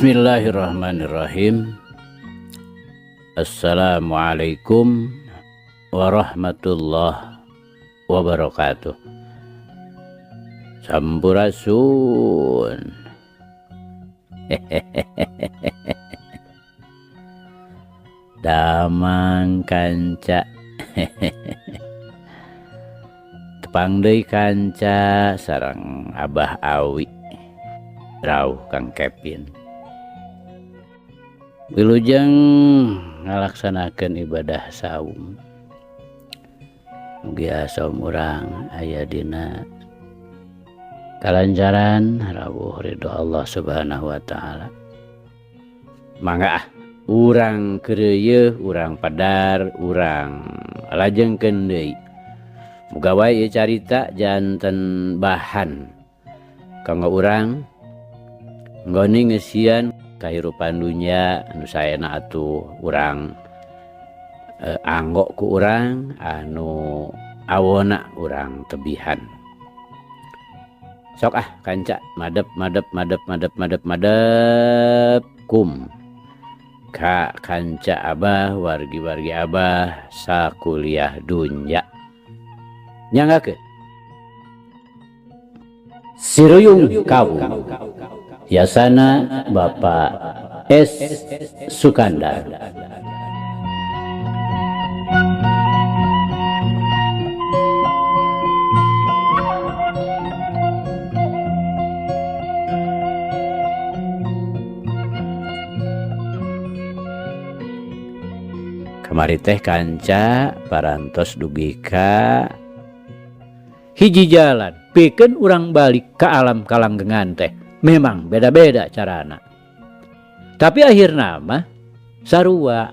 Bismillahirrahmanirrahim. Assalamualaikum warahmatullahi wabarakatuh. Sampurasun. Damang kanca. Tepang deui kanca sareng Abah Awi. Rauh Kang Kevin. Wilujeng ngalaksanakeun ibadah saum. Mugia saum urang aya dina kalancaran rawuh ridho Allah Subhanahu wa taala. Mangga ah urang keureuyeung, urang padar, urang lajengkeun deui. Muga wae ieu carita janten bahan kanggo urang nggoni ngeusian kahirupan dunya anu saena atuh urang anggo ku urang anu awona urang tebihan. Sok ah kanca madep madep madep madep madep madep kum ka kanca abah wargi-wargi abah sakuliah dunya. Nyanggakeun Siruyung Kawu Yasana Bapak S. Sukandar. Kamari teh kanca parantos dugi ka hiji jalan pikeun urang balik ka alam kalanggengan teh. Memang beda-beda carana. Tapi akhirna mah sarua.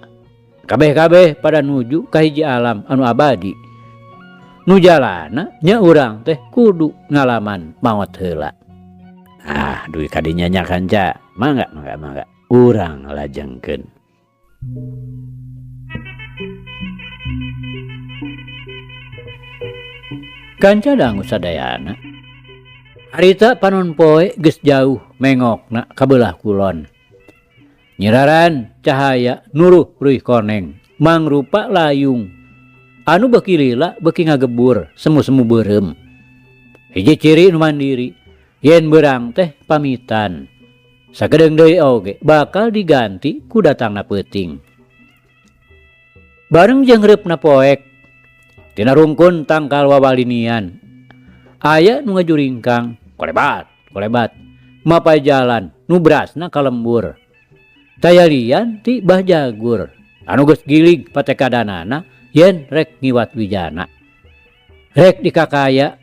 Kabeh-kabeh pada nuju ka hiji alam anu abadi. Nu jalana nya urang teh kudu ngalaman maot heula. Ah, dugi ka dinya nya kanca. Mangga mangga mangga urang lajengkeun. Kanca dangu sadayana. Harita panon poe geus jauh mengokna ka beulah kulon. Nyiraran cahaya nuruh ruih koneng mangrupa layung anu beuki lila beuki ngagebur semu-semu beureum. Hiji ciri nu mandiri yen beurang teh pamitan. Sakedeung deui oge bakal diganti ku datangna peuting. Bareng jeung reupna poek tina rungkun tangkal wawalinian aya nu ngajuringkang kolebat kolebat mapai jalan nu brasna ka lembur. Tayalian ti Bah Jagur anu geus gilig patekadanana yen rek ngiwat wijana. Rek dikakaya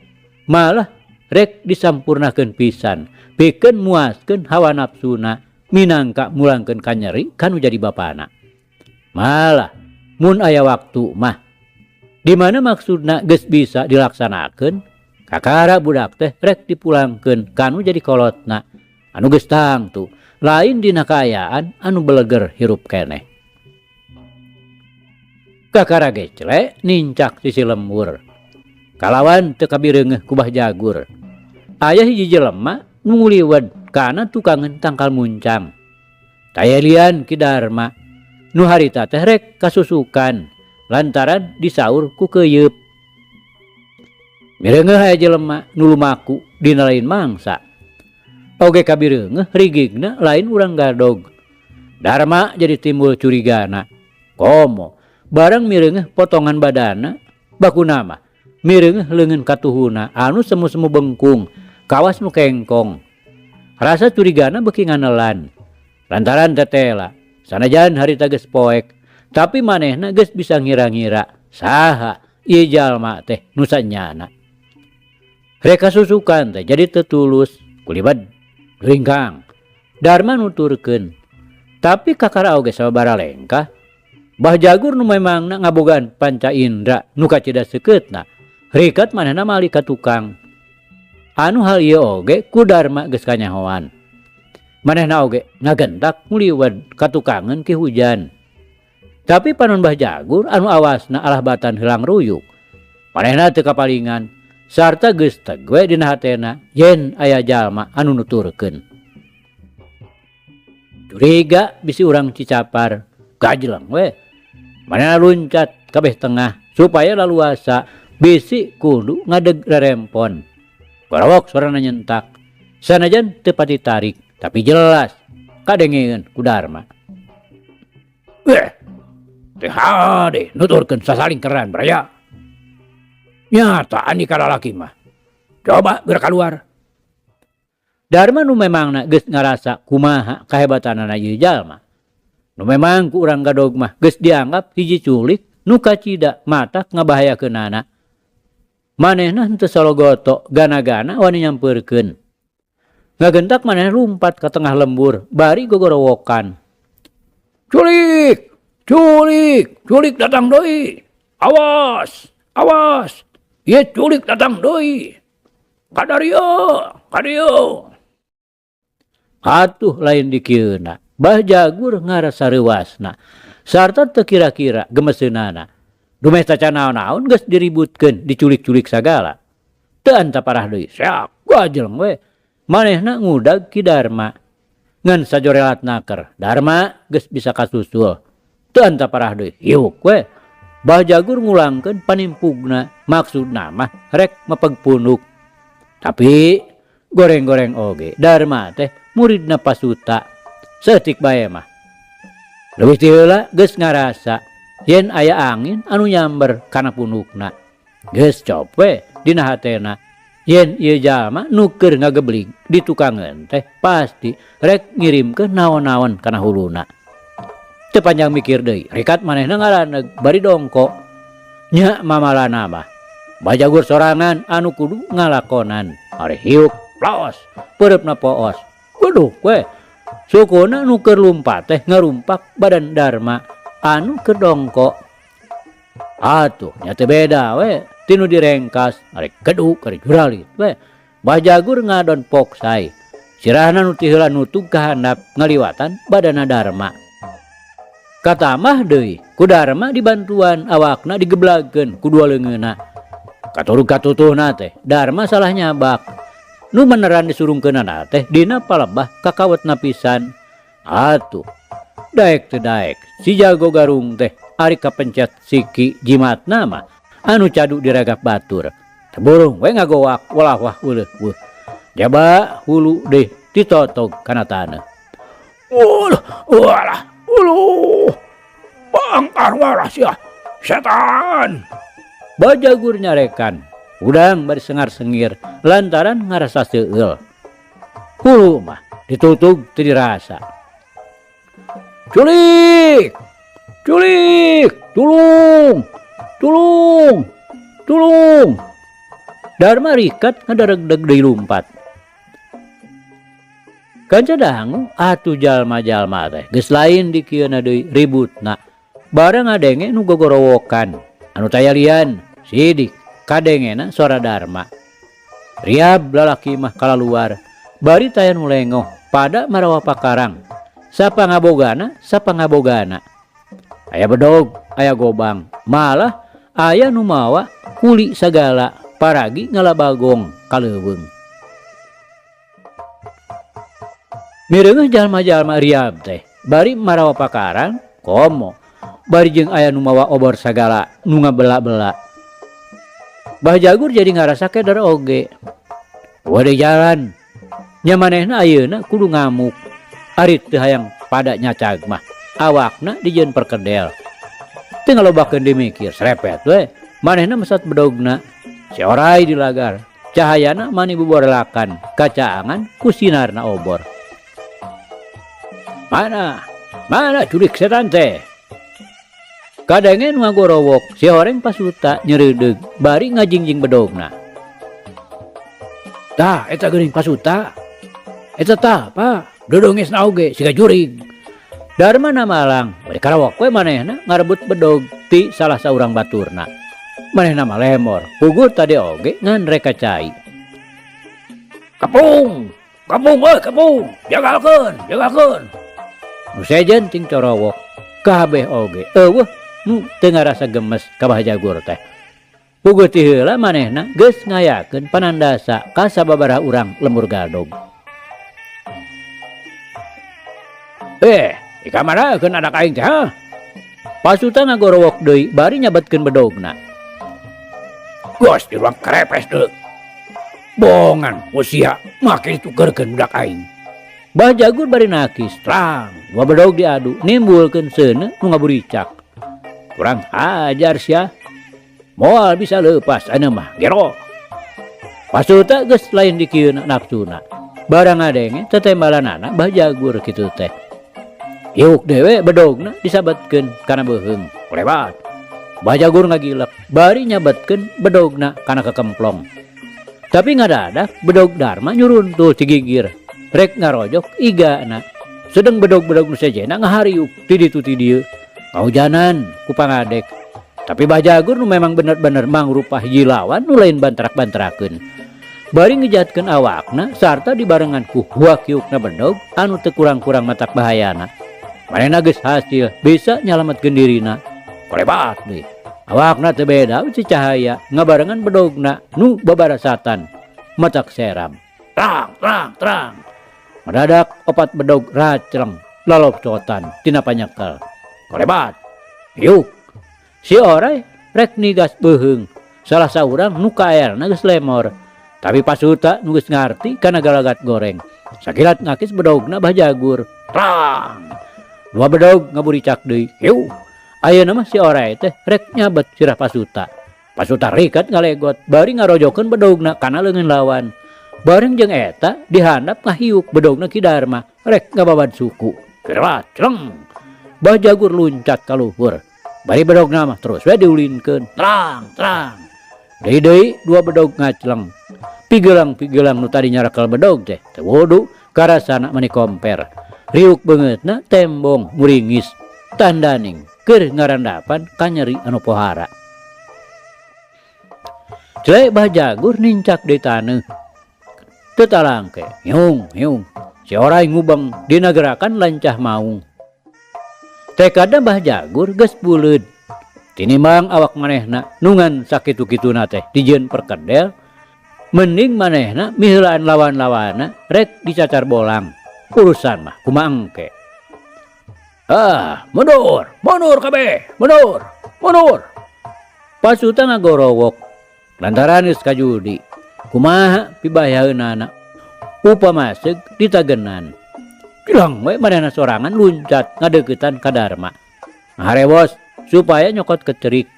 malah rek disampurnakeun pisan pikeun muaskeun hawa nafsuna minangka mulangkeun kanyeri kanu jadi bapana. Malah mun aya waktu mah di mana maksudna geus bisa dilaksanakeun kakara budak teh rek dipulangkeun kanu jadi kolotna anu geus tangtu lain dina kaayaan anu beleger hirup keneh. Kakara gecle nincak sisi lembur kalawan teu kabireungeuh ku Bah Jagur. Aya hiji jelema nu nguliwed kana tukangeun tangkal muncang. Tayalian Ki Darma nu harita teh rek kasusukan lantaran disaur ku keuyeup. Mireungeuh aya jelema nu lumaku dina lain mangsa. Oge kabireungeuh rigigna lain urang gadog. Darma jadi timbul curigana. Komo barang mireungeuh potongan badana bakuna mah mireungeuh leungeun katuhuna anu semu-semu bengkung kawas nu kengkong. Rasa curigana beuki nganelan. Lantaran tetela sanajan harita geus poek tapi manehna geus bisa ngira-ngira saha ieu jalma teh nu sanyana. Reka susukan teh jadi teu tulus kulibad ringkang. Darma nuturkeun tapi kakara oge sababaraha lengkah. Bah Jagur nu memangna ngabogaan panca indra nu kacida seukeutna rikat manehna mali ka tukang. Anu hal ieu oge ku Darma geus kanyahoan. Manehna oge ngagentak nguliwed ka tukangeun Ki Hujan. Tapi panon Bah Jagur anu awasna alah batan heulang ruyuk. Manehna teu kapalingan sarta geus teg we dina hatena yen aya jalma anu nuturkeun. Curiga bisi urang Cicapar. Gajleng we. Manehna luncat kabeh tengah supaya laluasa bisi kudu ngadeg rerempon. Gorowok sorana nyentak. Sanajan teu pati tarik tapi jelas kadengeun ku Darma. Weh, teh hade nuturkeun sasalingkeran baraya. Nyata andika lalaki mah. Coba geura kaluar. Darma nu memangna geus ngarasa kumaha kahebatanana ieu jalma. Nu memang ku urang gadog mah geus dianggap hiji culik nu kacida matak ngabahayakeunana. Manehna henteu sologoto gana-gana wani nyampeurkeun. Ngagentak manehna lumpat ka tengah lembur bari gogorowokan. Culik! Culik! Culik datang deui! Awas! Awas! Ieu culik datang deui! Kadarieu! Kadieu! Atuh lain dikieuna, Bah Jagur ngarasa reuasna sarta teu kira-kira gemeseunana. Dumeh tacan naon-naon geus diributkeun diculik-culik sagala. Teu antaparah deui, seak gajleng we. Manehna ngudag Ki Darma. Ngan sajorelat naker, Darma geus bisa kasusul. Teu antaparah deui, hiuk we. Bah Jagur ngulangkeun panimpugna, maksudna mah rek mepeg punuk. Tapi goreng-goreng oge, Darma teh muridna Pasuta. Saeutik bae mah. Leuwih ti heula geus ngarasa yen aya angin anu nyamber kana punukna. Geus cop we dina hatena yen ieu jalma nu keur ngageblig di tukangeun teh pasti rek ngirimkeun naon-naon kana huluna. Teu panjang mikir deui, rikat manehna ngaraneg bari dongko. Nya mamalana mah, bajagur sorangan anu kudu ngalakonan. Ari hiuk plos, peureupna poos. Geduk we. Sukuna nu keur lumpat teh ngarumpak badan Darma anu keur dongko. Atuh nya teu beda we ti nu direngkas, ari geduk ari juralit we. Bajagur ngadon poksai. Sirahna nu ti heula nutug ka handap ngaliwatan badana Darma. Katamah deui ku Darma dibantuan awakna digeblagkeun ku dua leungeunna. Katurug katutuhna teh Darma salah nyabak. Nu meneran disurungkeunana teh dina palebah kakawetna pisan. Atuh daek teu daek si jago garung teh ari kapencet siki jimatna mah anu cadu diragap batur. Teburung we ngagowak walah wah uleuh weuh. Jaba hulu deh ditotog kana taneuh. Uluh walah uluh bangkar walah sia setan. Bajagur nyarekan udang bari sengar-sengir lantaran ngarasa seueul. Hulu mah ditutug teu dirasa. Culik! Culik! Tulung! Tulung! Tulung! Darma rikat ngadaregdeg deui lumpat. Kanca dangu atuh jalma-jalma teh geus lain dikieuna deui ributna. Barang ngadenge nu gogorowokan anu taya lian sidik kadengena suara Darma. Riab lalaki mah kalaluar bari taya nu lengoh pada marawa pakarang. Sapa ngabogana, sapa ngabogana. Aya bedog, aya gobang, malah aya nu mawa kuli sagala paragi ngalabagong ka leuweung. Mireungeuh jalma-jalma riab teh bari marawa pakarang komo bari jeung aya nu mawa obor sagala nu ngabela-bela. Bah Jagur jadi ngarasa keder oge. Wade jalan nya manehna ayeuna kudu ngamuk. Ari teu hayang pada nyacag mah awakna dijieun perkedel. Teu ngalobakeun dimikir serepet we. Manehna mesat bedogna. Si orai di lagar. Cahayana mani buborelakan kacaangan ku sinarna obor. Mana? Mana culik setan teh? Kadengen ngagorowok si horeng pasuta nyereudeg bari ngajingjing bedogna. Tah eta geuning pasuta. Eta tah apa? Dodongesna oge siga jurig. Darma namalang bari karawok we manehna ngarebut bedog ti salah saurang baturna. Manehna mah lemor, puguh tadi oge ngan rek ka cai. Kepung! Kepung euy, kepung! Jagalkeun, jagalkeun. Nu sejen ting corowok, kabeh oge eueuh nu teu ngarasa gemes ka Bah Jagur teh. Puguh ti heula manehna geus ngayakeun panandasa ka sababaraha urang lembur gadog. Eh, dikamanakeun anak aing teh ha? Pasuta ngagorowok deui bari nyabetkeun bedogna. Gos di ruang kerepes deui. Bongan usia make ditukerkeun budak aing. Bah Jagur bari nakis, terang, dua bedog diadu, nimbulkeun seuneu nu ngaburicak. Kurang ajar sia. Moal bisa leupas ayeuna mah, gero. Pasuta geus lain dikieuna nafsuna. Barang ngadenge tetembalanana Bah Jagur kitu teh. Iuk dewe bedogna disabetkeun kana beuheung. Lebat. Bah Jagur ngagilek, bari nyabetkeun bedogna kana kekemplong. Tapi ngadadak bedog Darma nyuruntul ti gigir. Rek ngarojok igana. Sedeng bedog-bedog nu sejena ngahariuk ti ditu ti dieu. Kahujanan ku pangadek. Tapi Bah Jagur nu memang bener-bener mangrupa hiji lawan nu lain bantrak-bantrakeun. Bari ngejatkeun awakna sarta dibarengan ku huakiukna bedog anu teu kurang-kurang matak bahayana. Manehna geus hasil bisa nyalametkeun dirina. Kolebat deui. Awakna teu beda si cahaya ngabarengan bedogna nu babarasatan matak seram. Terang, terang, terang. Mendadak opat bedog racleng lalopcotan tina panyekel. Kolebat. Yuk. Si orai rek nigas beuheung. Salah saurang nu kaelna geus lemor. Tapi pasuta nu geus ngarti kana galagat goreng. Sakilat ngakis bedogna Bah Jagur. Terang. Dua bedog ngaburicak deui. Yuk. Ayeuna mah si orai teh rek nyabet sirah pasuta. Pasuta rikat ngalegot bari ngarojokeun bedogna kana leungeun lawan. Bareng jeung eta dihandap ngahiuk bedogna Ki Darma rek ngababad suku. Kirat celeng. Bah Jagur luncat ka luhur. Bari bedogna mah terus we diulinkeun. Terang, terang. Deui-deui dua bedog ngacleng. Pigelang-pigelang nu tadi nyarakel bedog teh teu wudu karasana mani komper. Riuk beungeutna tembong muringis. Tandaning keur ngarandapan kanyeri anu pohara. Cele Bah Jagur nincak deui taneuh. Teu talangke, hiung hiung. Si orai ngubeng dina gerakan lancah maung. Tekadna Bah Jagur geus buleud. Tinimbang awak manehna nungan sakitu-kituna teh dijieun perkedel, mending manehna miheulaan lawan-lawanna rek dicacar bolang. Urusan mah kumaha engke. Ah, mundur, mundur kabeh, mundur, mundur. Pasuta ngagorowok lantaran geus kajudi. Kumaha pibayaeunana? Upama seug ditagenan. Hilang we manehna sorangan luncat ngadeuketan ka Darma. Ngaharewos supaya nyokot kecerik.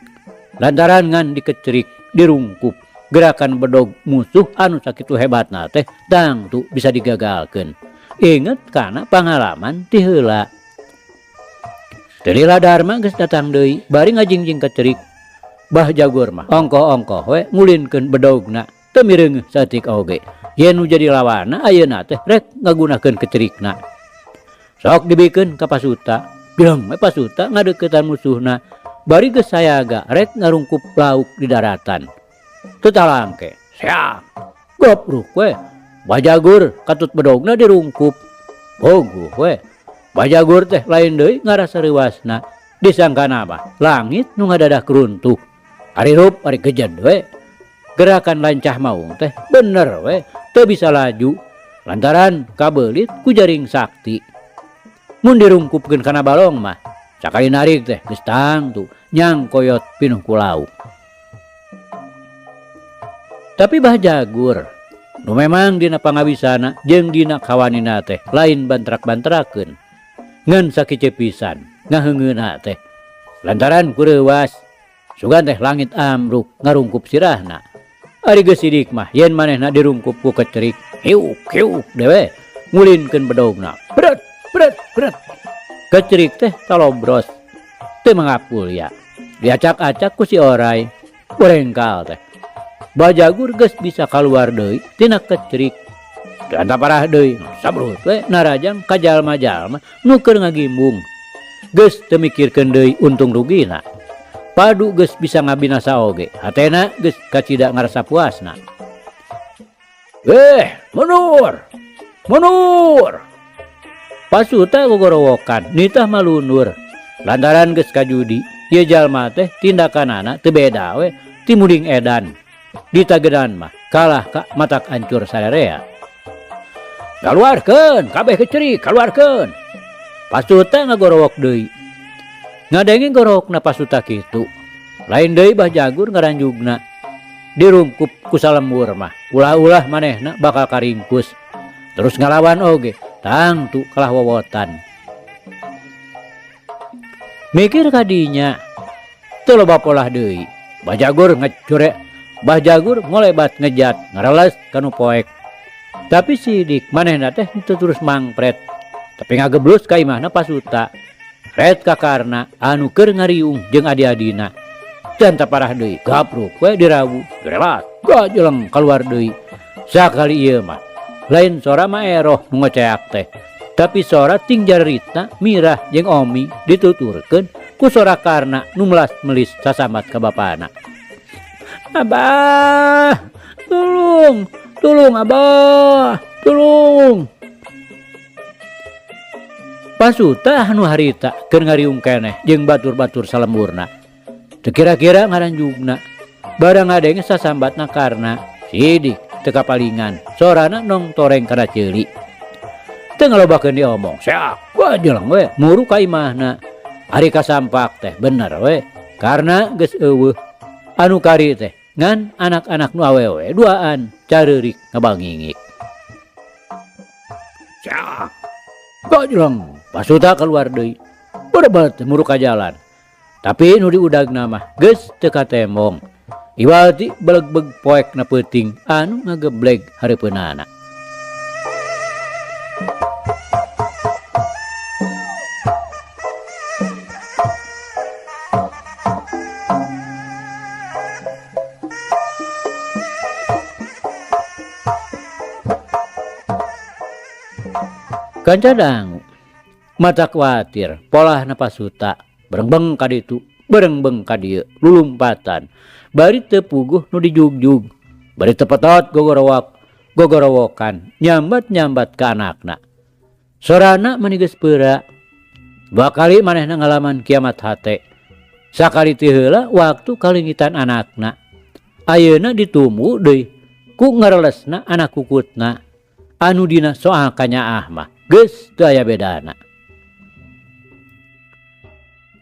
Lantaran ngan dikecerik dirungkup. Gerakan bedog musuh anu sakitu hebatna teh tangtu bisa digagalkeun. Inget kana pangalaman ti heula. Teu lila Darma geus datang deui bari ngajingjing kecerik. Bah Jagur mah ongkoh-ongkoh we ngulinkeun bedogna. Teu mireungeuh saeutik oge. Yen nu jadi lawanna ayeuna teh rek ngagunakeun kecerikna. Sok dibikeun ka pasuta. Bilang we pasuta ngadeuketan musuhna. Bari geus sayaga rek ngarungkup lauk di daratan. Teu talangke. Siap. Gopruk we. Bajagur katut bedogna dirungkup. Boguh we. Bajagur teh lain deui ngarasa reuasna. Disangkana mah langit nu ngadadak runtuh. Ari rup ari kejed we. Gerakan lancah maung teh bener we, teu bisa laju lantaran kabeulit ku jaring sakti. Mun dirungkupkeun kana balong mah sakali narik teh geus tangtu nyangkoyot pinuh ku lauk. Tapi Bah Jagur nu memang dina pangabisana jeung dina kawanina teh lain bantrak-bantrakeun. Ngan sakieu pisan ngaheungeuna teh lantaran kureuwas sugan teh langit amruk ngarungkup sirahna. Ari geus sidik mah yen manehna dirungkup ku kecerik, hiuk hiuk dewe ngulinkeun bedogna. Bret bret bret. Kecerik teh talobros teu mangapul ya. Diacak-acak ku si orai, borengkal teh. Bajagur geus bisa kaluar deui tina kecerik. Dan parah deui, sabrut we narajang ka jalma-jalma nu keur ngagimbung. Geus teu mikirkeun deui untung rugina. Padu geus bisa ngabinasa oge, hatena geus kacida ngarasa puasna. Mundur! Mundur! Pasuta gogorowokan, nitah malunur. Lantaran geus kajudi, ieu jalma teh tindakanana teu beda we ti muding edan. Ditagedan mah kalah ka matak ancur sarerea. Kaluarkeun, kabeh kecerik, kaluarkeun. Pasuta ngagorowok deui. Ngadenge gorowokna Pasuta kitu. Lain deui Bah Jagur ngaranjugna. Dirungkup ku salembur mah. Ulah-ulah manehna bakal karingkus. Terus ngalawan oge, tangtu kalah wowotan. Mikir kadinya, teu loba polah deui. Bah Jagur ngecure, Bah Jagur ngolebat ngejat, ngareles kanu poek. Tapi sidik manehna teh teu terus mangpret. Tapi ngageblus ka imahna Pasuta. Red kakarna anu keur ngariung jeung adi-adina. Dan parah deui, gapruk we dirawu, direlat, gajeleng keluar deui. Sakali ieu mah lain sora Maeroh nu ngoceak teh, tapi sora ting jaritna Mirah jeung Omi dituturkeun ku sora Karna nu melas-melis sasambat ka bapana. Abah, tulung, tulung abah, tulung. Pasuta anu harita keur ngariung keneh jeung batur-batur salemburna. Teu kira-kira ngaranjugna. Barang ngadenge sasambatna Karna, sidik teu kapalingan, sorana nong toreng kana ceuli. Teu ngalobakeun diomong, seak gajeleng we muru ka imahna. Ari kasampak teh bener we, Karna geus eueuh. Anu kari teh ngan anak-anak nu awewe duaan careurik ngabangingik. Seak gajeleng Pasuta keluar deui. Berebet muru ka jalan. Tapi nu diudagna mah geus teu katemong. Iwal ti belegbeg poekna peuting anu ngagebleg hareupeunana. Kanca dangu mata kuatir polahna Pasuta berengbeng ka ditu berengbeng ka dieu lulumpatan bari teu puguh nu dijugjug bari teu petot gogorowok gogorowokan nyambat-nyambat ka anakna. Sorana mani geus peura. Dua kali manehna ngalaman kiamat hate. Sakali ti heula waktu kalingitan anakna. Ayeuna ditumu deui ku ngarelesna anak kukutna anu dina soal kanyaah mah geus teu aya bedana.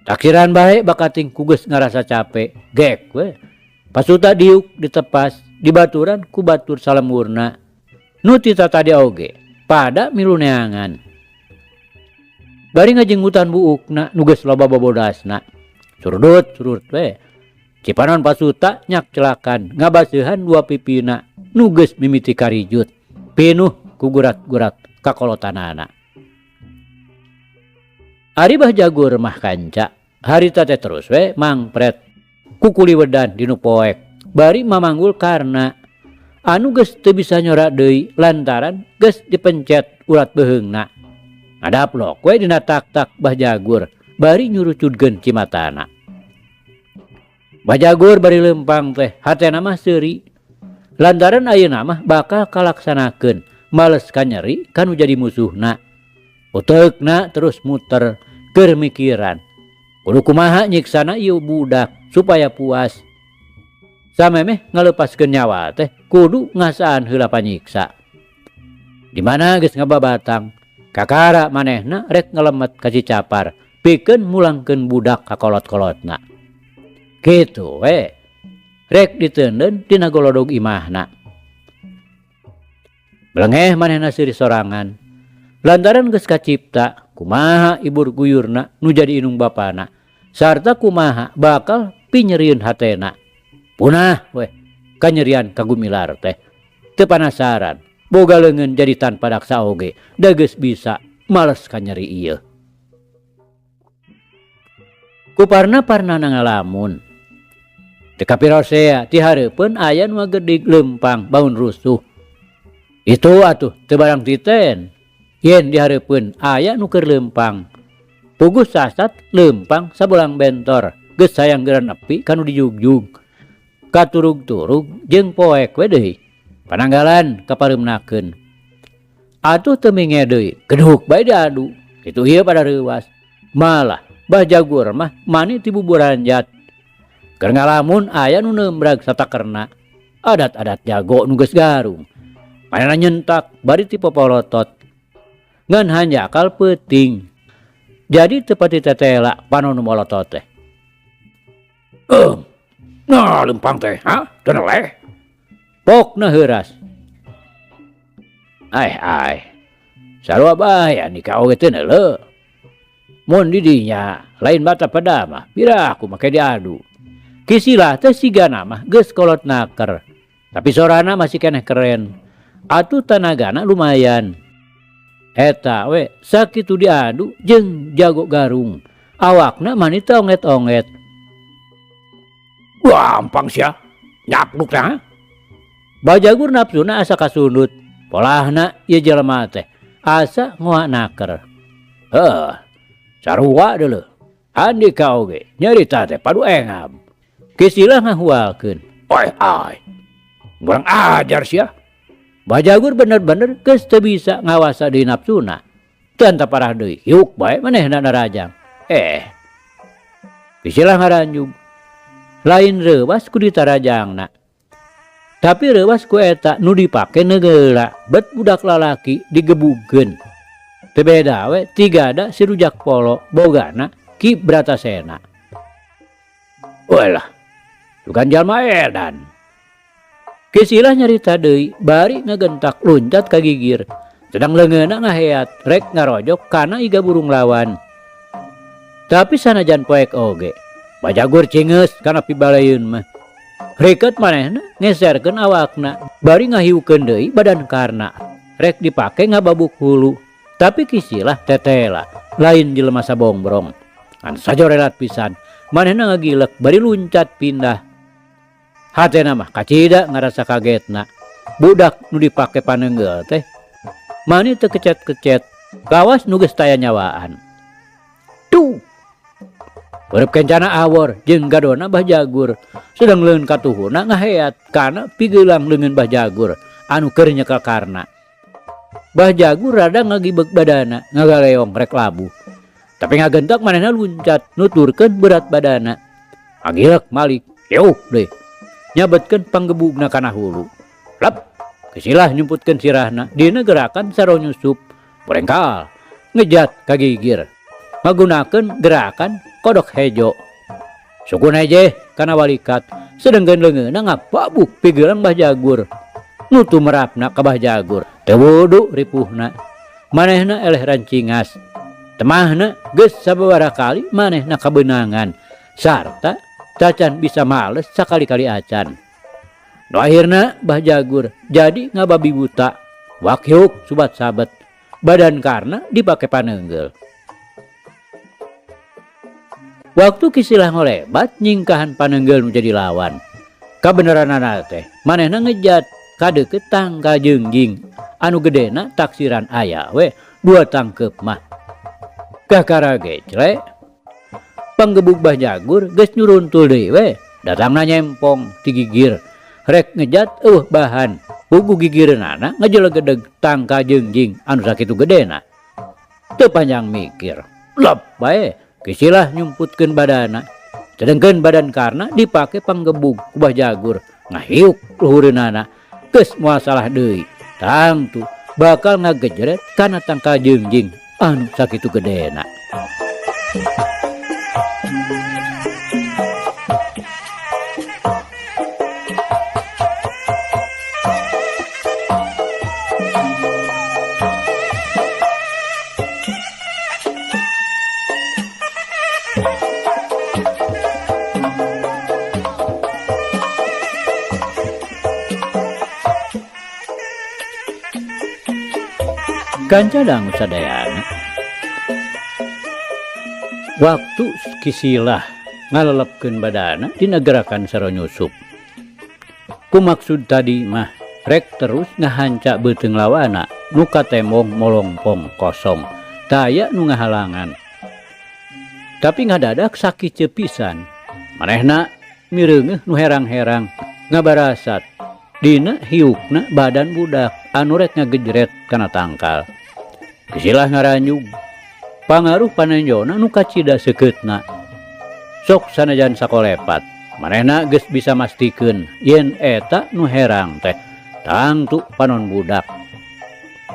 Takiran bae bakating ku geus ngarasa cape, gek we. Pasuta diuk ditepas, dibaturan ku batur salemburna. Nu ti tatadi oge pada milu neangan. Bari ngajenggutan buukna nu geus loba bobodasna. Surudut surut we. Cipanon Pasuta nyak celakan ngabaseuhan dua pipina nu geus mimiti karijut. Pinuh ku gurat-gurat kakolotanana. Ari Bah Jagur mah kanca, harita teh terus we mangpret kukuliwedan dinu poek. Bari mamanggul Karna anu geus teu bisa nyora deui lantaran geus dipencet urat beuheungna. Ngadaplok we dina tak-tak Bah Jagur bari nyurucudkeun cimatana. Bah Jagur bari leumpang teh hatena mah seuri lantaran ayeuna mah bakal kalaksanakeun males kanyeri kanu jadi musuhna. Uteukna terus muter keur mikiran. Kudu kumaha nyiksana ieu budak supaya puas. Samemeh ngaleupaskeun nyawa teh kudu ngasaan heula panyiksa. Di mana geus ngababatang, kakara manehna rek ngelemet ka Cicapar pikeun mulangkeun budak ka kolot-kolotna. Kitu we. Rek diteundeun dina golodog imahna. Belengeh manehna seuri sorangan. Lantaran geus kacipta kumaha ibur guyurna nu jadi inung bapana sarta kumaha bakal pinyerieun hatena. Punah weh kanyerian kagumilar teh. Teu panasaran boga leungeun jadi tanpa daksa oge da geus bisa males kanyeri ieu. Kuparna-parnana ngalamun. Teu kapirosea ti hareupeun aya nu ngagedig leumpang baun rusuh. Itu atuh teu barang titen. Yen dihareupeun aya nu keur leumpang. Puguh sasat leumpang sabolang bentor geus hayang geura nepi kanu dijugjug. Katurug-turug jeung poek we deui. Pananggalan kapareumnakeun. Atuh teu minge deui, geduk bae diadu. Kitu ieu pada reuwas. Malah Bah Jagur mah mani ti buburanjat. Keur ngalamun aya nu neumbrag satakerna. Adat-adat jago nu geus garung. Manehna nyentak bari ti popolotot. Ngan hanjakal peuting. Jadi teu pati tetela panon nu molotot teh. Nah lempang teh, ha? Teu neleh. Pokna heuras. Ai ai. Sarua bae Andika oge teu neuleuh. Mun di dinya lain bata peda mah pira aku make diadu. Kisilah teh sigana mah geus kolot naker. Tapi sorana masih keneh keren. Atuh tanagana lumayan. Eta we sakitu diadu jeung jago garung. Awakna mani teh onget-onget. Gampang sia. Nyapluk teh. Bajagur nafsuna asa kasundut. Polahna ieu jelema teh asa ngoa naker. Heuh. Sarua deuleuh. Andika oge nyarita teh padu engab. Kisilah ngahualkeun. Oi ai. Kurang ajar sia. Bajagur bener-bener geus teu bisa ngawasa deui nafsuna. Teu anta parah deui, hiuk bae manehna narajang. Kisilah ngaranjug. Lain reuwas ku ditarajangna. Tapi reuwas ku eta nu dipake negeula bet budak lalaki digebugkeun. Teu beda we tigada si rujak polo bogana Ki Bratasena. Walah, bukan jalma edan. Kisilah nyarita deui bari ngagentak luncat ka gigir. Sedang leungeunna ngaheat rek ngarojok kana iga burung lawan. Tapi sanajan poek oge, bajagur cingeus kana pibaleun mah. Reket manehna ngeserkeun awakna bari ngahiukeun deui badan karna. Rek dipake ngababuk hulu. Tapi kisilah tetela lain jelema sabongbrong. Ngan sajorelat pisan manehna ngagilek bari luncat pindah. Hatena mah kacida ngarasa kagetna. Budak nu dipake panenggel teh mani teu kecet-kecet kawas nu geus taya nyawaan. Tuh. Urep kencana awor jeung gadona Bah Jagur sedang leungeun katuhuna ngaheat kana pigeulang leungeun Bah Jagur anu keur nyekel karna. Bah Jagur rada ngagibeg badana ngagaleong rek labuh. Tapi ngagentak manehna luncat nuturkeun berat badana. Ngagilek malik yeuh deui. Nyabetkeun panggebugna kana hulu. Lep, kesilah nyumputkeun sirahna dina gerakan saro nyusup. Borengkal ngejat ka gigir. Ngagunakeun gerakan kodok hejo. Sukun hejeh kana walikat sedengkeun leungeunna ngapabuk pigeulang Bah Jagur. Nutu merapna ka Bah Jagur. Teu wudu ripuhna. Manehna eleh rancingas. Temahna geus sababaraha kali manehna kabeunangan sarta tacan bisa males sakali-kali acan. Nu akhirna Bah Jagur jadi ngababi buta. Wakyuk subat sabet. Badan karna dipake panenggel. Waktu kisilah ngolebat nyingkahan panenggel nu jadi lawan. Kabeneranana teh manehna ngejat kadeukeut tangka jengjing anu gedena taksiran aya we dua tangkeup mah. Kakara gecle panggebug Bah Jagur geus nyuruntul deui we datangna nyempong ti gigir rek ngejat eueuh bahan pugu gigireunana ngajelegedeg tangka jengjing anu sakitu gedena. Teu panjang mikir lep bae kisilah nyumputkeun badana sedengkeun badan karna dipake panggebug ku Bah Jagur ngahiuk luhureunana geus moal salah deui tangtu bakal ngagejret kana tangka jengjing anu sakitu gedena. Kanca dangu sadayana. Waktu kisilah ngalelepkeun badana dina gerakan saro nyusup. Ku maksud tadi mah rek terus ngahanca beuteung lawana nu katemong molongpong kosong taya nu ngahalangan. Tapi ngadadak sakiceu pisan. Manehna mireungeuh nu herang-herang ngabarasat dina hiukna badan budak anu rek ngagejret kana tangkal. Kisilah ngaranjug pangaruh panenjona nu kacida seukeutna. Sok sanajan sakolepat manehna geus bisa mastikeun yen eta nu herang teh tangtu panon budak.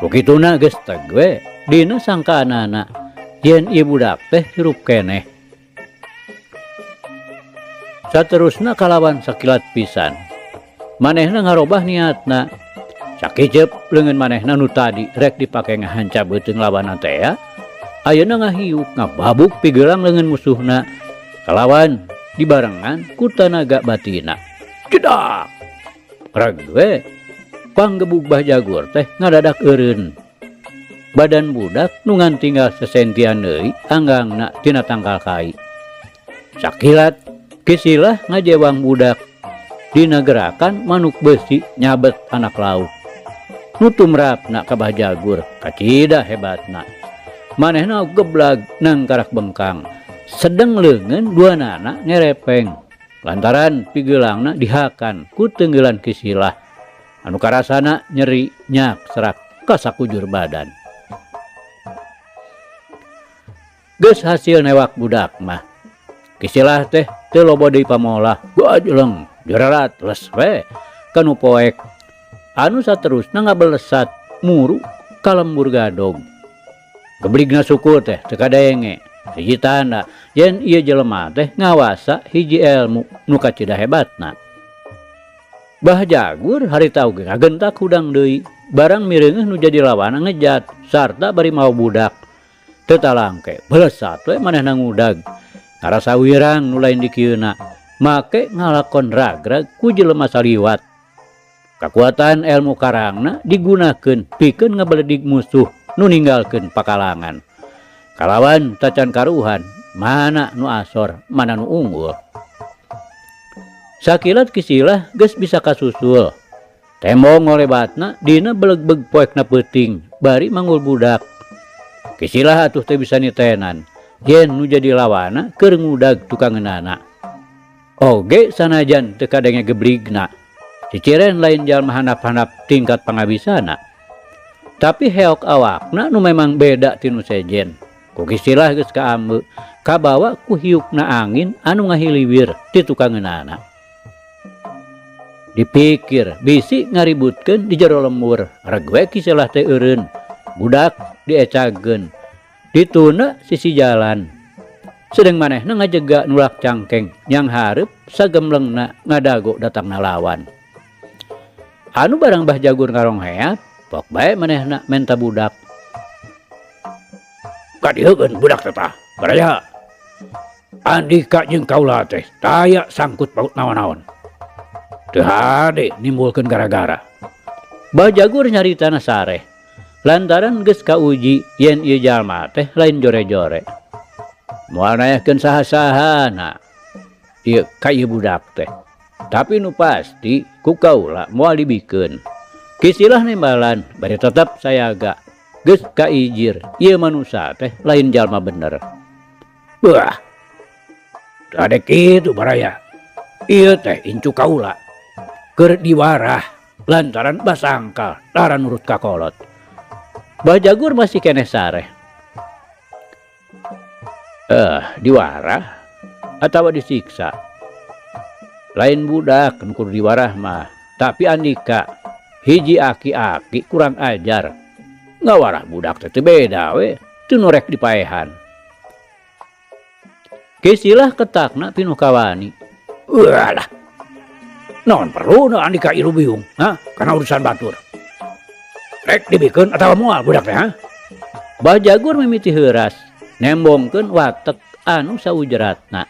Ku kituna geus teg we dina sangkaanana Yen ieu budak teh hirup keneh. Saterusna kalawan sakilat pisan. Manehna ngarobah niatna. Sakiceup leungeun manehna nu tadi rek dipake ngahanca beuteung lawanna tea, ayeuna ngahiuk ngababuk pigelang leungeun musuhna kalawan dibarengan ku tanaga batina. Jedak! Reg we panggebug Bah Jagur teh ngadadak eureun. Badan budak nu ngan tinggal sesentian deui anggangna tina tangkal kai. Sakilat Kisilah ngajewang budak dina gerakan manuk besi nyabet anak lauk. Nu tumrapna ka Bah Jagur kacida hebatna. Manehna geblag nangkarak bengkang. Sedeng leungeun duanana ngerepeng. Lantaran pigeulangna dihakan ku teunggelan Kisilah. Anu karasana nyeri nyak serak ka sakujur badan. Geus hasil newak budak mah. Kisilah teh teu loba deui pamolah, gajleng, jererat les we ka nu poek. Anu saterusna ngabelesat muru ka lembur gadog. Gebligna suku teh teu kadenge. Hiji tanda yen ieu jelema teh ngawasa hiji elmu nu kacida hebatna. Bah Jagur harita oge kagentak hudang deui, barang mireungeuh nu jadi lawanna ngejat sarta bari mawa budak. Teu talangke, belesat we manehna ngudag. Ngarasa wirang nu lain dikieuna, make ngalakon ragrag ku jelema saliwat. Kakuatan elmu karangna digunakeun pikeun ngabaledig musuh nu ninggalkeun pakalangan. Kalawan tacan karuhan, mana nu asor, mana nu unggul. Sakilat Kisilah geus bisa kasusul. Tembong ngolebatna dina belegbeg poekna peuting bari manggul budak. Kisilah atuh teu bisa nitenan yen nu jadi lawana keur ngudag tukangeunana. Oge sanajan teu kadenge gebligna. Ciciren lain jalma handap-handap tingkat pangabisana. Tapi heok awakna nu memang beda ti nu sejen. Ku Kisilah geus kaambe kabawa ku hiukna angin anu ngahiliwir ti tukangeunana. Dipikir bisi ngaributkeun di jero lembur, reg we Kisilah teh eureun. Budak diecageun, dituna sisi jalan. Sedeng manehna ngajega nulak cangkeng yang hareup sagemlengna ngadago datangna lawan. Anu barang Bah Jagur ngarongheat, pok bae manehna menta budak. Kadieukeun budak teh tah, baraya. Andika jeung kaula teh taya sangkut paut naon-naon. Teu hade nimbulkeun gara-gara. Bah Jagur nyaritana sareh. Lantaran geus kauji yen ieu jalma teh lain jore-jore. Moal nayakeun saha-sahana ieu ka ieu budak teh. Tapi nu pasti ku kaula moal dibikeun. Kisilah nembalan bari tetep sayaga. Geus kaijir ieu manusa teh lain jalma bener. Bah. Teu ade kitu baraya. Ieu teh incu kaula. Keur diwarah lantaran basangkal tara nurut ka kolot. Bah Jagur masih keneh sareh. Diwarah atawa disiksa. Lain budak nu kudu diwarah mah, tapi andika hiji aki-aki kurang ajar. Ngawarah budak teh teu beda we, teu nu rek dipaehan. Kisilah ketakna pinuh kawani. Walah. Naon perluna andika ieu biung, ha? Kana urusan batur. Rek dibikeun atawa moal budak teh, ha? Bah Jagur mimiti heuras, nembongkeun watek anu saujratna.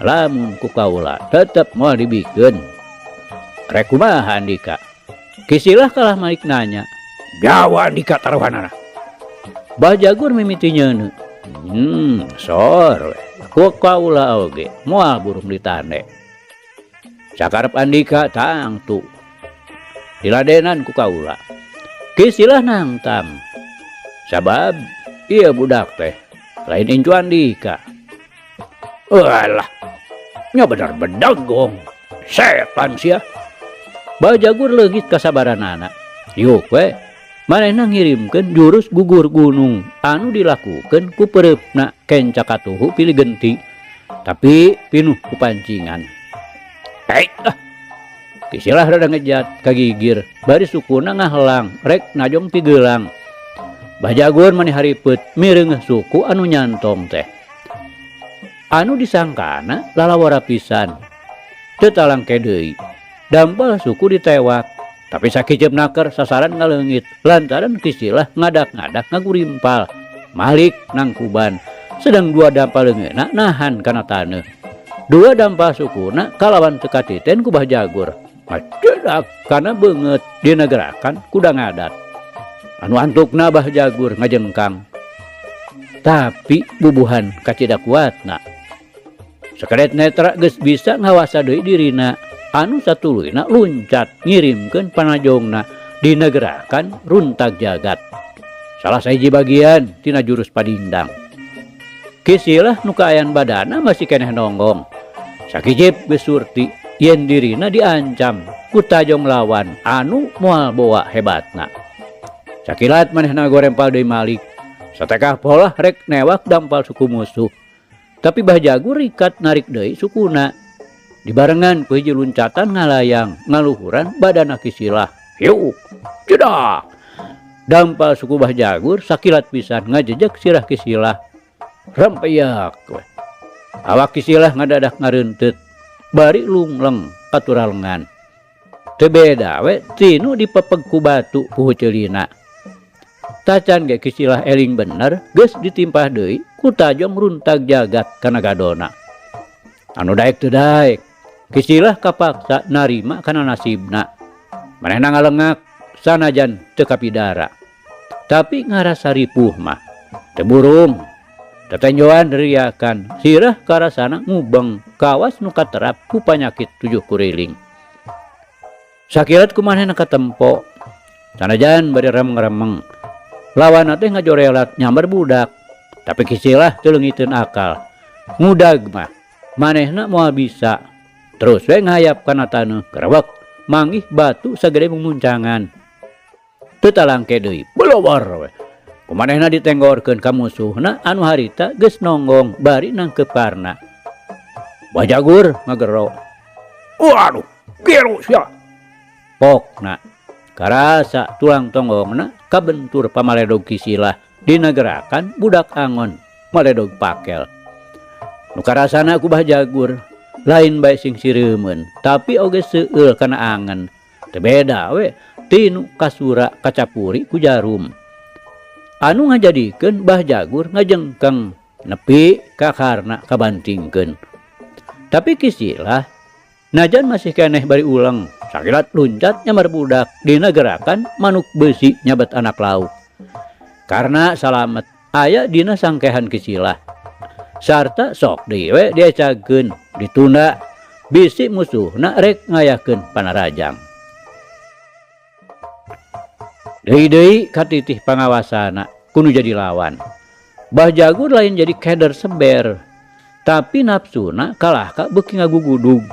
Lamun ku kaula tetep moal dibikeun. Rek kumaha andika? Kisilah kalah malik nanya. Jawa andika taruhanana. Bah Jagur mimiti nyeuneu. Sor we. Ku kaula oge moal burung ditande. Sakarep andika tangtu. Diladenan ku kaula. Kisilah nangtam. Sabab ieu budak teh lain incu andika. Alah, nya bener bedagong. Setan sia. Bah Jagur leungit kasabaranana. Yuk we, manehna ngirimkeun jurus gugur gunung anu dilakukeun ku pereupna kenca katuhu pilih genti. Tapi pinuh ku pancingan. Hei, ah. Kisilah rada ngejat kagigir, bari sukuna ngahelang rek najong pigelang. Bajagur mani haripet mireungeuh suku anu nyantong teh. Anu disangkana lalawara pisan. Teu talangke deui. Dampal suku ditewak, tapi sakiceup naker sasaran ngaleungit lantaran Kisilah ngadak-ngadak ngagurimpal. Malik nangkuban, sedang dua dampal leungeunna nahan kana taneuh. Dua dampal sukuna kalawan teu katiten ku Bah Jagur. Ngacedak kana beungeut dina gerakan kuda ngadat. Anu antukna Bah Jagur ngajengkang. Tapi bubuhan kacida kuatna. Sakedet netra geus bisa ngawasa deui dirina. Anu satuluyna luncat ngirimkeun panajongna dina gerakan runtag jagat. Salah sahiji bagian tina jurus padindang. Kisilah nu kaayan badana masih keneh nonggong. Sakijip geus surti yen dirina diancam ku tajong lawan anu moal boa hebatna. Sakilat manehna gorempal deui Malik. Satekah polah rek newak dampal suku musuh. Tapi Bah Jagur rikat narik deui sukuna. Dibarengan ku hiji luncatan ngalayang ngaluhuran badana Kisilah. Hiuk, cedak. Dampal suku Bah Jagur sakilat pisan ngajejek sirah Kisilah. Rempeyak we. Awak Kisilah ngadadak ngareunteut, bari lungleng katuralengan. Teu beda we tinu dipepeg ku batu puhu ceulina. Tacan ge Kisilah eling bener geus ditimpah deui ku tajong runtag jagat kana gadona. Anu daek teu daek, Kisilah kapaksa narima kana nasibna. Manehna ngalengak sanajan teu kapidara. Tapi ngarasa ripuh mah teu burung. Tetenjoan riakan sirah karasana ngubeng kawas nu katerap ku panyakit tujuh kuriling. Sakilat ku manehna katempo. Sanajan bari remeng-remeng. Lawanna teh ngajorelat nyamber budak. Tapi Kisilah teu leungiteun akal. Ngudag mah manehna moal bisa. Terus we ngahayap kana taneuh kerewek manggih batu sagede mumuncangan. Teu talangke deui, belowar we. Kumanehna ditenggorkeun ka musuhna anu harita geus nonggong bari nangkeup karna. Bajagur ngagero. Waduh, gero sia. Pokna karasa tulang tonggongna kabentur pamaledog Kisilah dina gerakan budak angon maledog pakel. Nu karasana ku Bah Jagur lain bae sing sireumeun, tapi oge seueul kana angen. Teu beda we tinu kasura kacapuri ku jarum. Anu ngajadikeun Bah Jagur ngajengkeng nepi ka karna kabantingkeun. Tapi Kisilah najan masih keneh bari uleng, sakilat luncat nyamar budak dina gerakan manuk beusi nyabet anak lauk. Karena salamet aya dina sangkehan Kisilah. Sarta sok deui we diecagkeun, ditunda bisi musuhna rek ngayakeun panarajang. Deui-deui katitih pangawasana kudu jadi lawan. Bah Jagur lain jadi keder seber, tapi nafsuna kalahka beuki ngagugudug.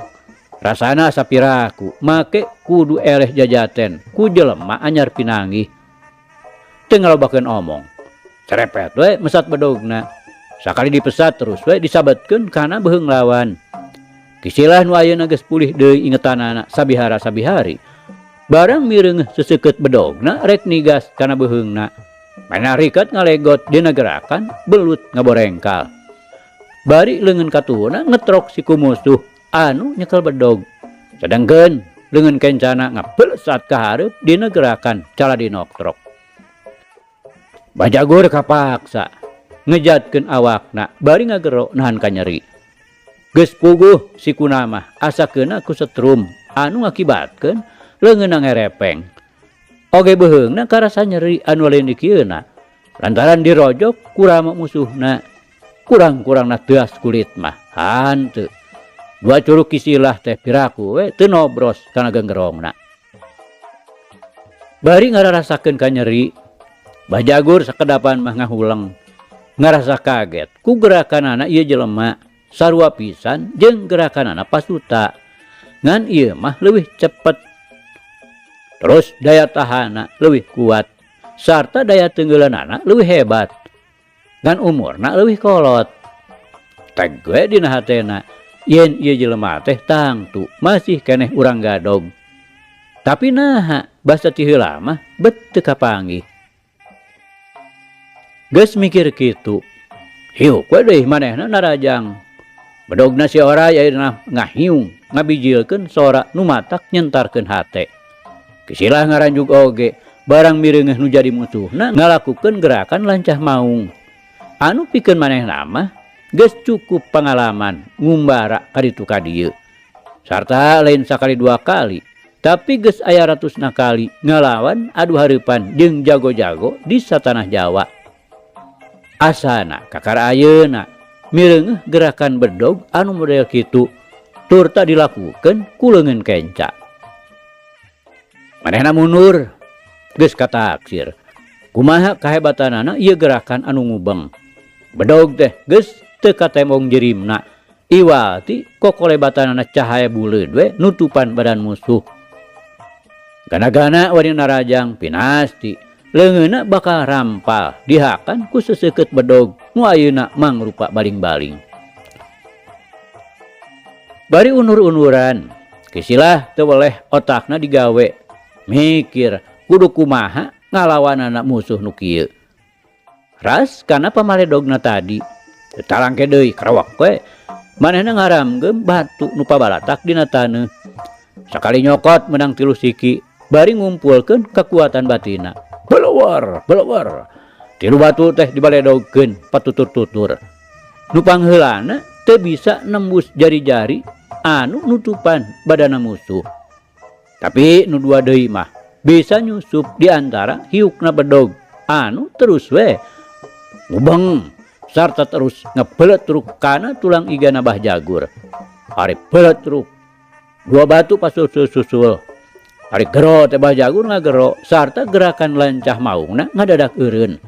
Rasana sapiraku make kudu eleh jajaten ku jelema anyar pinanggih. Teu ngalobakeun omong. Cerepet we mesat bedogna. Sakali dipesat terus we disabetkeun kana beuheung lawan. Kisilah nu ayeuna geus pulih deui ingetanana sabihara-sabihari. Barang mireungeuh seseukeut bedogna rek nigas kana beuheungna. Manehna rikat ngalegot dina gerakan belut ngaborengkal. Bari leungeun katuhuna ngetrok siku musuh anu nyekel bedog. Sedengkeun leungeun kencana ngabelesat ka hareup dina gerakan caladinoktrok. Bajagur kapaksa ngejatkeun awakna bari ngagero nahan kanyeri. Geus puguh sikuna mah asa keuna ku setrum anu ngakibatkeun leungeunna ngerepeng. Oge beuheungna karasa nyeri anu lain dikieuna lantaran dirojok kurama musuhna. Kurang-kurangna teuas kulit mah hanteu. Dua curug Kisilah teh piraku we teu nobros kana genggerongna. Bari ngararasakeun kanyeri, Bajagur sakedapan mah ngahuleng. Ngarasa kaget ku gerakanana ieu jelema sarua pisan jeung gerakanana pasuta. Ngan ieu mah leuwih cepet. Terus daya tahana leuwih kuat sarta daya tenggeulanana leuwih hebat. Ngan umurna leuwih kolot. Teg we dina hatena yen ieu jelema teh tangtu masih keneh urang gadog. Tapi naha basa ti heula mah bet teu kapanggih. Geus mikir kitu, hiuk we deui manehna narajang. Bedogna si Oray ayeuna ngahiung ngabijilkeun sora nu matak nyentarkeun hate. Kisilah ngaranjug oge, barang mireungeuh nu jadi musuhna ngalakukeun gerakan lancah maung. Anu pikeun manehna mah geus cukup pangalaman ngumbara ka ditu ka dieu. Sarta lain sakali dua kali, tapi geus aya ratusna kali ngalawan adu hareupan jeung jago-jago di satanah Jawa. Asana kakara ayeuna mireungeuh gerakan bedog anu model kitu turta dilakukeun ku leungeun kenca. Manehna mundur geus kataksir. Kumaha kahebatanana ieu gerakan anu ngubeng. Bedog teh geus teu katembong jirimna. Iwal ti kokolebatanana cahaya buleud we nutupan badan musuh. Gana-gana wani narajang pinasti leungeunna bakal rampal dihakan ku seseukeut bedog nu ayeuna mangrupa baling-baling. Bari unur-unuran, kisilah teu weleh otakna digawe, mikir kudu kumaha ngalawanana musuh nu kieu. Ras kana pamaledogna tadi, teu talangke deui karewek we. Manehna ngaramgeum batu nu pabalatak dina taneuh. Sakali nyokot menang 3 siki, bari ngumpulkeun kakuatan batina. Belewar, belewar. 3 batu teh dibaledogkeun patutur-tutur. Nu pangheulana teu bisa nembus jari-jari anu nutupan badana musuh. Tapi nu 2 deui mah bisa nyusup di antara hiukna bedog anu terus we ngubeng sarta terus ngebeletruk kana tulang igana Bah Jagur. Ari beletruk 2 batu pasusul-susul. Ari gero teh Bah Jagur ngagero sarta gerakan lancah maungna ngadadak eureun.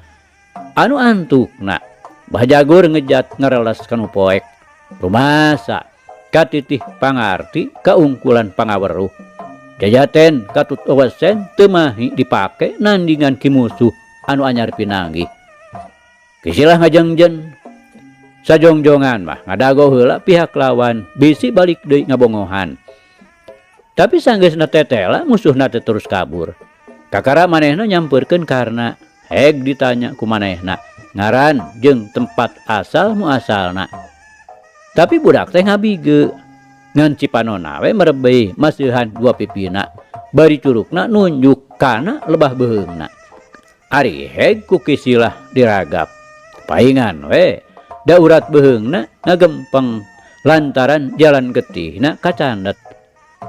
Anu antukna Bah Jagur ngejat ngareles kanu poek. Rumasa katitih pangarti kaungkulan pangaweruh. Jajaten katut ewesen teu mahi dipake nandingan ki musuh anu anyar pinanggih. Kisilah ngajengjen sajongjongan mah ngadago heula pihak lawan bisi balik deui ngabongohan. Tapi sanggeusna tetela musuhna teh terus kabur. Kakara manehna nyampeurkeun karna heg ditanya ku manehna ngaran jeung tempat asal muasalna. Tapi budak teh ngabige ngan cipanona we merebeh masihan 2 pipina bari curugna nunjuk kana lebah beuheungna. Ari heg ku kisilah diragap. Paingan we da urat beuheungna ngagempeng lantaran jalan getihna kacandet.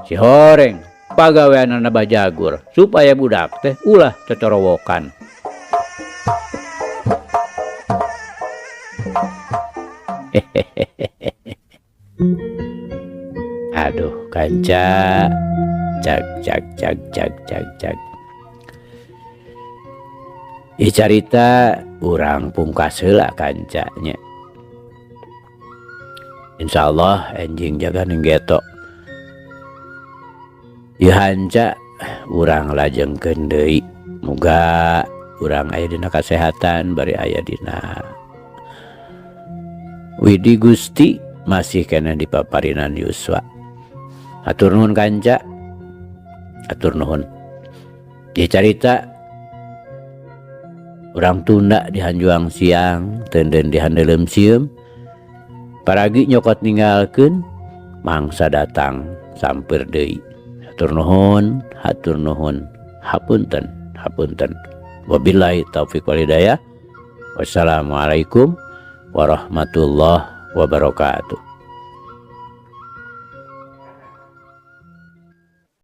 Si horeng pagaweanana Bah Jagur supaya budak teh ulah cocorowokan. Aduh kanca cag cag cag cag cag cag. Ih carita urang pungkas heula kancanya. Insyaallah enjing jaga ning geto. Ieu hanca urang lajengkeun deui. Muga urang aya dina kasehatan bari aya dina Widi Gusti masih kena di paparinan Yuswa. Hatur nuhun kanca. Hatur nuhun. Ieu carita urang tunda di hanjuang siang, tenden di handeuleum sieum. Paragi nyokot ninggalkeun mangsa datang sampeur deui. Hatur nuhun, hatur nuhun, hapunten, hapunten. Wabillahi taufik wal hidayah. Wassalamualaikum warahmatullahi wabarakatuh.